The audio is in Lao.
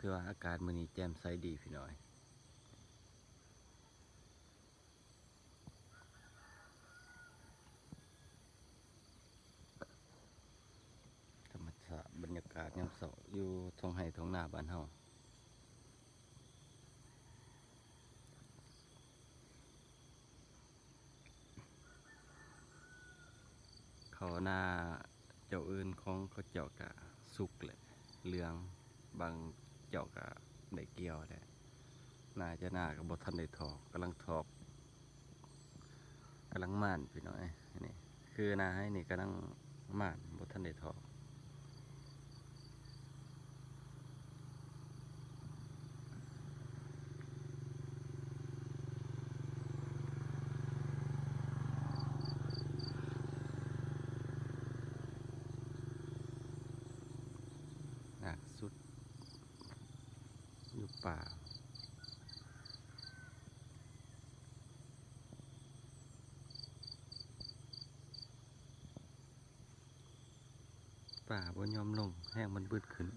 ແຕ່ວ່າອາກາດມື້ນີ້ແຈ່ມໃສດີພີ່ນ້ອງ. ທຳມະຊາດບັນຍາກາດຍາມເຊົ້າຢູ່ທົ່ງໄຮ່ທົ່ງນາບ້ານເຮົາ. ເຂົ້ານາເຈົ້າອື່ນຂອງເຂົາເຈົ້າກະສຸກແຫຼະ ເຫຼືອງ, ບາງເຈົ້າກະໄດ້ກ່ຽວແລ້ວ. ນາເຈົ້ານາກະບໍ່ທັນໄດ້ຖອກ, ກຳລັງຖອກ, ກຳລັງໝ່ານພີ່ນ້ອງເອີຍ. ນີ້ຄືນາໄຮ່ນີ້ກຳລັງໝ່ານ ບໍ່ທັນໄດ້ຖອກ. ໜັກສຸດຢູ່ປ່າ. ປາບໍ່ຍອມລົງ, ແຮງມັນບຶດຂຶ້ນ.